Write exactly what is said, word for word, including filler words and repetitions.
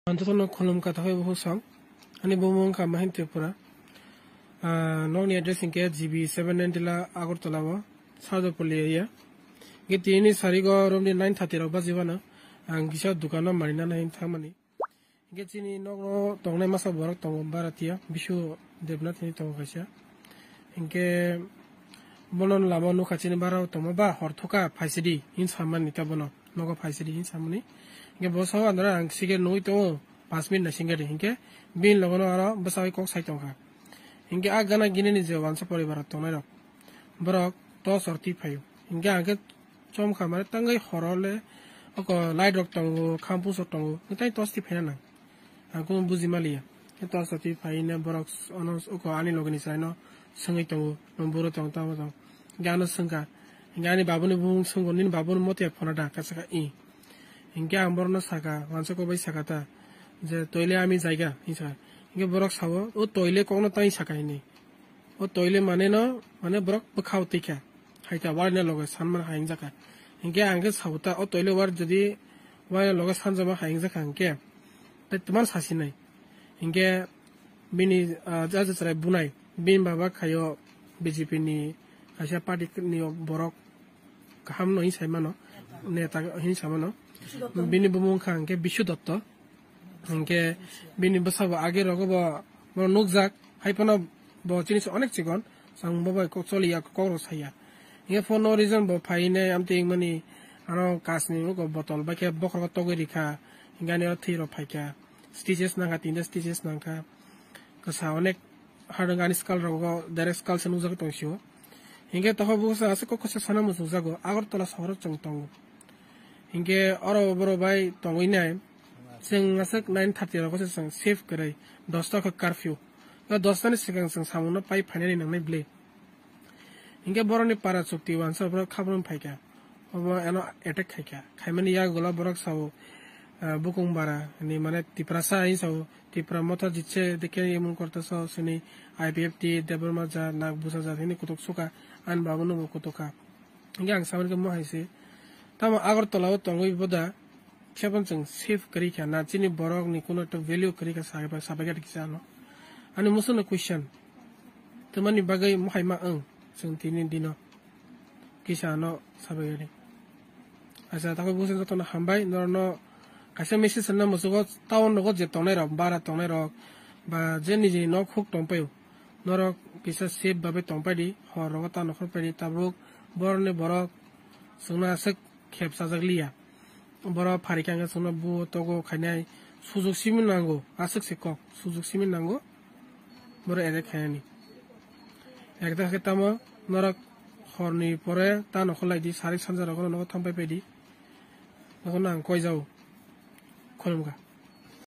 Ang jotono khulum ka takhai bukhuk song. Ani bumung wngkha Mahin Tripura. Ah, nokni address hinkhe G B seven ninety la Agartala o, Sarjapalli area. Hinkhe tini sarigo romni nine thirty rok baji bano ang kisa dukano manina nahin thangmani. Hinkhe chini nokno tongnai masa borok tongo Bharatia, Bishu Debnath hinwi tongo kaisa. Hinkhe bono lama nukha chini bara tongma ba hor thoka phaisidi hin samani ta bono. Nogo phaisidi hin samani. Hinkhe bo sao andra ang sige nugwi tongo, paanch minute naisingkhe de. Hinkhe bini logono aro bwsai kok sai tongkha. Hinkhe a gana ginini je wansa poribar tongnai rok, borok to sorti phaio. Hinkhe ang khe chomkha mane tangwi horo le oko light rok tongo, khampus rok tongo, hinkhe tei tosti phaina nang. Ang kunu buji maliya. Khe tor sati phaina borok s-, ono s-, uko ani logini chwraino swngwi tongo, "Nwng buro tong, tamo tong?" Hinkhe ano swngkha. Hinkhe ani babuni bumung swngkha, "Nini babuni mote phone da?" Khe sakha, "Ih." Hinkhe ang borokno sakha, wansa kok bai sakha ta, je, "Toile ami jaiga," hinwi sakha. Hinkhe borok sao, "O toile kokno tang sakha," hinwi. O toile mane no, mane borok bwkhao twi kha. Hai ta, waina loge sanmani hai wngjakha. Hinkhe ang khe sabo ta, o toile war jodi waina loge sanjama hai wngjakha hinkhe, tei twmani sasinai. Hinkhe bini, ah, jaja chwrai bunai, bini baba khaio B J P ni kaisa party ni borok kaham no hinwi sai mano, neta hinwi sai mano. Bini bumung wngkha hinkhe Bishu Dotto. Hinkhe bini bwsabo age rogo bo, bo nukjak, hai phano bo chini se onek chikon, chwng bo bai kok choliya, kok rok saya. Hinkhe for no reason bo phainai amtwi wngmani, ano kasni uko botol bai khe bokhorogo togwi rikha, hinkhe ani oro thwi rok phaikha, stitches nangkha, tinta stitches nangkha, kwsa onek. Hardware ani skull rogo direct skull se nukjagwi tong sio. Hinkhe tokho busa aswk kok kwsa sana muchungjago, Agartala sohoro chwng tongo. Hinkhe oro borok bai tongwi nai, chwng aswk nine thirty rogo se chwng safe kwrwi, dosta khe curfew. O dosta ni swkang chwng samungno pai phainani nangnai bwle. Hinkhe borokni para chukti wansa borok khabrwng phaikha. Obo ano attack khaikha. Khaimani yagulo borok sao, ah, bukung bara ni mane Tiprasa hinwi sao. Tipra Motha jitse dekhe emon korta sao sini I P F T Debbarma jat, Nagbusa jat hini kutuk suka, ani babuno bo kutuk kha. Hinkhe ang samani khe mo hai se. Tamo Agartala o tongwi boda, khebon chwng safe kwrwi kha na, chini borok ni kuno ekta value kwrwi kha sabai, sabai kha kisa ano. Ani musuno question. Twmani bagwi mohai ma wng chwng tini dino kisa ano sabai kha. Acha, takoi bwswk jotono hambai, norokno kaisa message rwna muchugo, town rogo je tongnai rok, bara tongnai rok, ba je nijini nok huk tongpaio, norok kisa safe babe tongpai di, hor rogo ta nokhor pai di, tabuk borokni borok chwngno aswk khep chajak liya. Borok pharikha hwnkhe chwngno buo togo khainai sujuk simi nango, aswk se kok, sujuk simi nango, borok attack khainani. Ekta khe tamo norok horni pore ta nokhor lai di, sarik sanja rogo nogo thangpai pai di. Nogo nang koi jao. Khulumkha.